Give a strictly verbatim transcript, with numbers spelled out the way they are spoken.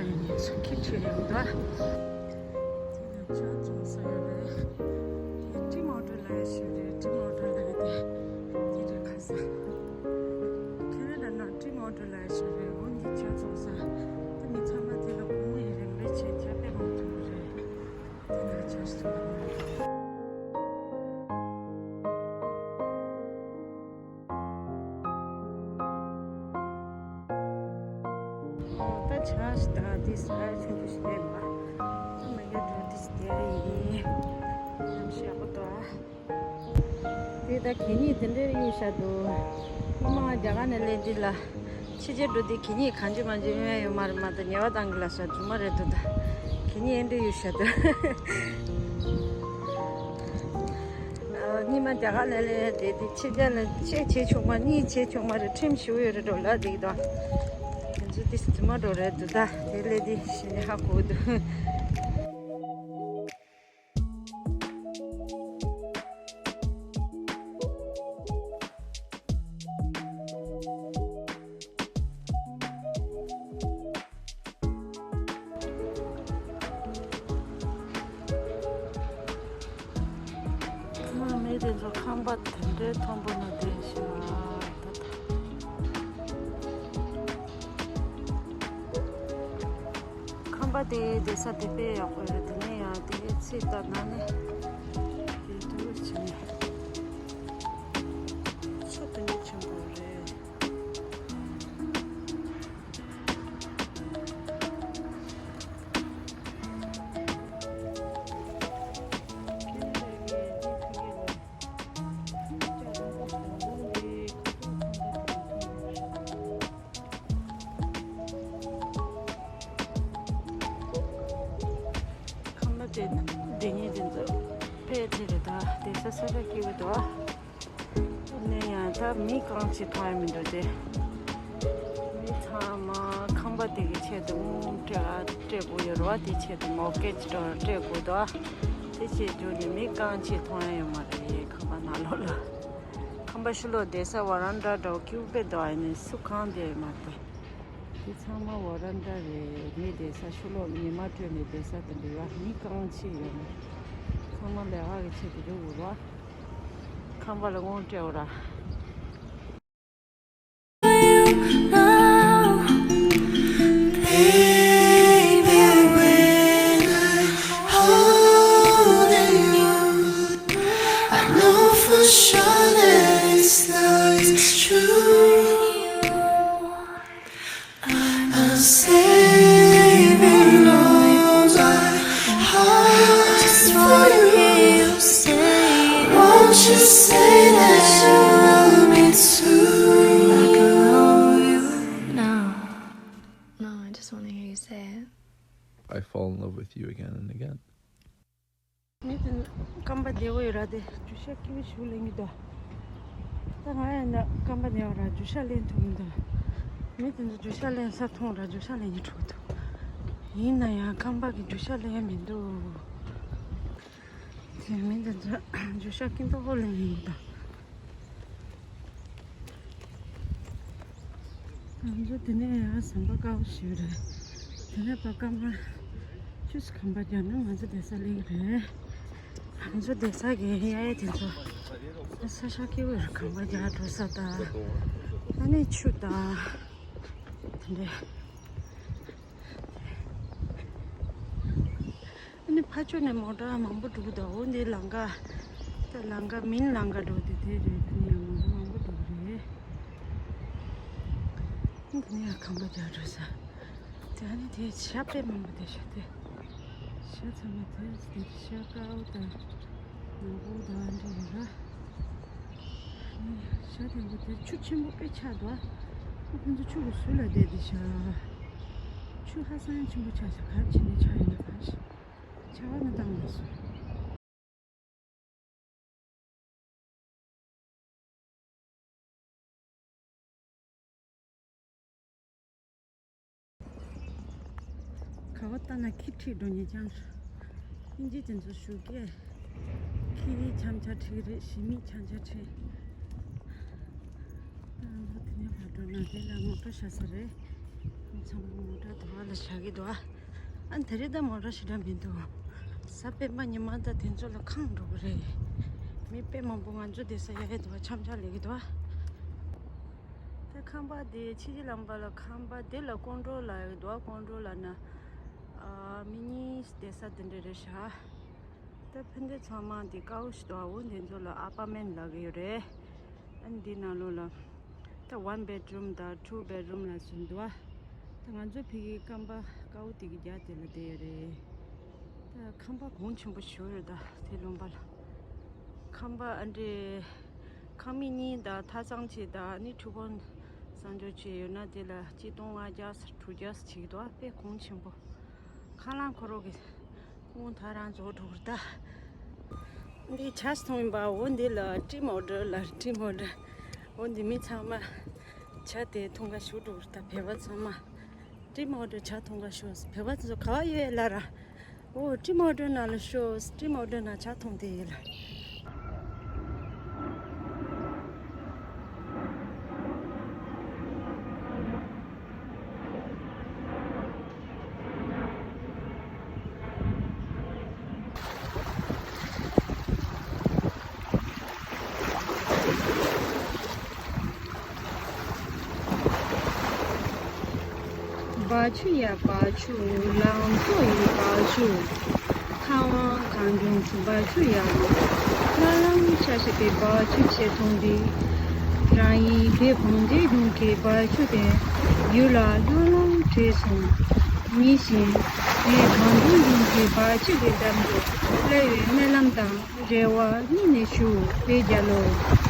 ཡིན་ནས་ཚོ་ཁྱི་ཁྲིད་ཡོང་ད། དེ་ནས་ཅག་བཙོང་ས་ཡོད་རེད། དེ་ཊི་མོ་ཊ་ལ་ཡ་ཞིག་རེད། ཊི་མོ་ཊ་ལ་ཡ་དེ་དེ་རེད་ཁ་ས། ཁེ་ན་ཌ་ནང་ཊི་མོ་ཊ་ལ་ཡ་ཞིག་རེད། འོ་འདི་ཅག་བཙོང་ས། དེ་མི་ཚང་མ་དེ་ལ་གོང་མོ་ཡི་རིན་མེད་ཆེད་ཁྱབ་པས་མང་ཐུབ་རེད། དེ་ནས་ཅག་ཞིག་ད་ཆ་ཞིག་ད་དེ་ས་ཆུང་ཆུང་ཞིག་ལེན་པ། ད་མ་གི་འགྲོ་དེ་ཞིག་དེ་ཡིན། ཡང་ཞེ་པོ་ད། དེ་ད་གད་སྙིགས་དེ་འདྲའི་གཡུག་བཞག་འདུག་སྔོན་མ་རྒྱ་གར་ནས་སླེབས་དུས་ལ། ཕྱི་རྒྱལ་འགྲོ་དུས་གད་སྙིགས་གང་ཅི་མང་ཅི་གཡུག་ཡ་ཡོད་མ་རེད་མ་གཏོགས། ཉེས་པ་བཏང་གི་ལ་ཤ་རྫུན་མ་རེད་འདུག་ད་གད་སྙིགས་ཨེ་འདྲ་གཡུག་བཞག་འདུག་ཨ། སྔོན་མ་རྒྱ་གར་ནས་སླེབས་དེ་དེ་ཕྱི་རྒྱལ་ལ་ཆེ་བྱེད་ཆོག་མ་གཉིས་བྱེད་ཆོག་མ་རེད། ཁྲིམས་ཞུ་ཡོད་རེད་འགྲོ་ལ་དེ་དང་། དེ་ཚོ་དེ་རྫུན་མ་འགྲོ་རེད་འདུག་ད་དེ་སླེབས་དེ་ཞེ་ནས་ཧ་གོ་འདུག་ཁང་མིག་དེ་ཚོ་ཁང་པ་དེ་འདྲའི་མཐོན་པོ་ནང་བསྡད་ཤག་ད་ད། ཁང་པ་དེ་བསྡད་ས་དེ་དཔེ་ཡག་པོ་རེད། དེ་ནས་ཡང་དེ་ཚེ་ལྟ་ན་ནི་དེ་དུ་ཕྱིན་ནས་ཆུ་དེ་འདྲ་ཆེན་པོ་རེད། ཁང་པ་དེ་འདི་ཉིད་དེ་ཚོ་ཕལ་ཆེར་ད་བསྡད་ས་ས་ར་སྐྱིད་པོ་འདུག་ཨ་ནི་ཡང་ད་མི་གང་ཅི་མཐོང་ཡ་མི་འདུག་སྟེ། མི་ཚང་མ་ཁང་པ་དེ་གི་ཆེད་དུ་དངུལ་སྤྲད་སྤྲད་དགོས་ཡོད་རེད་བ། དེ་ཆེད་དུ་མོར་གེ་ཇི་འདྲ་སྤྲད་དགོས་འདུག་ཨ། དེ་བྱེད་རྒྱུ་ནི་མི་གང་ཅི་མཐོང་ཡ་ཡོད་མ་རེད། ཁང་པ་ནང་ལོགས་ལ། ཁང་པ་ཕྱི་ལོགས་བསྡད་ས་ཝ་རན་ཌ་འདྲ་བོ་སྐྱིད་པོ་དཔེ་འདུག་ཨ་ནི་སུ་གང་བསྡད་ཡོད་མ་རེད། དེ་ཚང་མ་ཝ་རན་ཌ་རེད། མི་བསྡད་ས་ཕྱི་ལོགས་ཉི་མ་དྲོས་ནས་བསྡད་ས་དེ་འདྲ་ཡོད། མི་གང་ཅི་ཡོད་མ་རེད། ཚང་མ་ལས་ཀ་གི་ཆེད་དུ་འགྲོ་དགོས་རེད་བ། ཁང་པ་ལ་དངུལ་སྤྲད་འོ་ར། Baby, when I hold you, I know for sure that it's love, it's true. I'm a saving all my hearts for you. Won't you say that you love me too? No. No, I just want to hear you say it. I fall in love with you again and again. མི་དེ་རྐང་པ་བདེ་བོ་ཡོད་ར། དེ་རྒྱུ་ཤ་སྐྱིད་པོ་ཞིག་ལེན་གྱི་འདུག་ད་ང་ཡང་ན་རྐང་པ་བདེ་བོ་ར་རྒྱུ་ཤ་ལེན་ཐུབ་མི་འདུག་མི་དེ་ཚོ་རྒྱུ་ཤ་ལེན་ས་མཐོང་ར་རྒྱུ་ཤ་ལེན་གྱི་འགྲོ་འདུག་ཡིན་ན་ཡང་རྐང་པ་གི་རྒྱུ་ཤ་ལེན་ཡ་མི་འདུག་དེ་མི་དེ་ཚོ་རྒྱུ་ཤ་སྐྱིད་པོ་ལེན་གྱི་འདུག་ང་ཚོ་དེ་ནས་ཡང་ཟམ་པ་དཀར་པོ་ཞིག་རེད། དེ་ནས་ཕར་སྐར་མ་བཅུ་ཙམ་གམ་པ་རྒྱག་ན་ང་ཚོ་བསྡད་ས་སླེབས་ཀྱི་རེད། ང་ཚོ་བསྡད་ས་གི་གཡས་གཡས་དེ་ཚོ་ས་ཆ་སྐྱིད་པོ་རེད། གམ་པ་རྒྱག་འགྲོ་ས་དང་། ཨ་ནི་ཆུ་དང་། དེ་འདྲས། ཨ་ནི་ཕར་ཕྱོགས་ནས་མོ་ཊ་མང་པོ་འགྲོ་གི་འདུག་འོ་འདི་ལམ་ཁ། ད་ལམ་ཁ་མིན་ལམ་ཁ་འགྲོ་དེ་དེ་རེད། དེ་ནས་མོ་ཊ་མང་པོ་འགྲོ་གི་རེད། ཨ་ནི་དེ་ནས་ཡང་གམ་པ་རྒྱག་འགྲོ་ས། དེ་ཨ་ནི་དེ་ཤ་དཔེ་མང་པོ་དེ་ཤ་དེ། ཤ་ཚང་མ་དེ་དེ་ཤ་དཀར་པོ་དང་ནག་པོ་དང་འདྲ་ཡོད་ར། ཤ་དེ་འདྲ་དེ་ཆུ་ཆེན་པོ་དཔེ་ཆགས་འདུག་ཨ་ཁོ་ཚོ་ཆུ་གི་ཟུར་ལ་བསྡད་དེ་ཤ། ཆུ་ཧ་སང་ཆེན་པོ་ཆགས་ཤག་ག་རེ་བྱས་ནས་ཆགས་ཡོད་ན་ག་རེ་ཆར་པ་ནི་བཏང་མ་སོང་། ག་བ་ལྟ་ན་ཁྱི་ཁྲིད་འགྲོ་ཉེ་རྐྱང་། ཨིན་ཇི་དེ་ཚོ་ཞུ་སྐད། ཁྱི་རིགས་འཆམ་འཆམ་ཁྲིད་རེད། ཞི་མི་འཆམ་འཆམ་ཁྲིད། ད་ང་ཚོ་དེ་ནས་ཕར་འགྲོ་ན་དེ་ལ་མོ་ཊ་བཞག་ས་རེད། མི་ཚང་མ་མོ་ཊ་དེ་བ་ལ་བཞག་གི་འདུག་ཨ། ཨ་ནི་དེ་རིང་ད་མོ་ཊ་ཞེ་དྲག་མི་འདུག་ས་དཔེ་མ་ཉི་མ་ད་དེ་ཚོ་ལ་ཁེངས་འགྲོ་གི་རེད། མི་དཔེ་མང་པོ་ང་ཚོ་བསྡད་ས་ཡ་ཡ་དེ་བ་འཆམ་འཆམ་ལས་གི་འདུག་ཨ། ད་ཁང་པ་དེ་ཕྱི་རྒྱལ་ལམ་པ་ལ་ཁང་པ་དེ་ལ་ཀོང་ཀྲོའུ་ལ་ཡོད་འདུག་ཨ། ཀོང་ཀྲོའུ་ལ་ན་ཨ་མི་གཉིས་བསྡད་ས་དེ་འདྲ་རེད་ཤག་ད་ཕན་བདེ་ཚང་མ་འདི་དཀའ་བོ་ཞིག་འདུག་ཨ། འོ་འདི་ཚོ་ལ་ཨ་པར་མེན་ལབ་ཀྱི་ཡོད་རེད། ཨ་འདི་ནང་ལོགས་ལ་ད་ཝན་བེད་རུམ་དང་ཊུ་བེད་རུམ་ལ་ཟིན་འདུག་ཨ། ད་ང་ཚོ་ཕ་གི་རྐང་པ་དཀར་པོ་དེ་གི་རྒྱ་དེ་ལ་བསྡད་ཡོད་རེད། ད་ཁང་པ་གོང་ཆེན་པོ་ཞིག་ཡོད་རེད། ད་དེ་ལུང་པ་ལ་ཁང་པ་ཨ་འདྲས་ཁང་མིག་གཉིས་དང་ཐབ་ཚང་གཅིག་དང་ནི་ཁྲུས་ཁང་གསར་འཇོག་བྱས་ཡོད་ན་དེ་ལ་གཅིག་སྟོང་ལྔ་བརྒྱ་དྲུག་བརྒྱ་བྱེད་ཀྱི་འདུག་ཨ། དཔེ་གོང་ཆེན་པོ། ཁ་ལག་ཁོ་རང་གི་ཁོང་ད་རང་རྫོགས་འགྲོ་གི་རེད་ད། འདི་ཇ་འཐུང་ཡིན་པ། འོ་འདི་ལ་ཊི་མའོ་ཌར་ལ་ཊི་མའོ་ཌར། འོ་འདི་མི་ཚང་མ་ཇ་དེ་འཐུང་ག་ཞུ་འགྲོ་གི་རེད་ད། བོད་པ་ཚང་མ་ཊི་མའོ་ཌར་ཇ་འཐུང་ག་ཤོག་བོད་པ་ཚོ་ག་བ་ཡོད་ལ་ར། འོ་ཊི་མའོ་ཌར་ནང་ལ་ཤོག་ཊི་མའོ་ཌར་ནང་ཇ་འཐུང་དེ་ཡོད་ལ། བ་ཕྱུགས་ཡ་བ་ཕྱུགས། ལང་ཚོ་ཡི་བ་ཕྱུགས། ཁ་དབང་གངས་ལྗོངས་སུ་བ་ཕྱུགས་ཡ། ལྷ་ལམ་ཆ་ཤས་པའི་བ་ཕྱུགས་ཆེ་མཐོང་འདི། རང་ཡིན་བོད་གངས་ཅན་ལྗོངས་ཀྱི་བ་ཕྱུགས་ཏེ། ཡུལ་ལ་ལྷ་ལམ་བྲོས་སོང་། ཉིན་ཞིག་བོད་གངས་ལྗོངས་ལྗོངས་ཀྱི་བ་ཕྱུགས་ཀྱི་འགྲམ་དུ་སླེབས་པའི་སྨོན་ལམ་དང་རེ་བ་སྙིང་ནས་ཞུ། བོད་རྒྱལ་ལོ།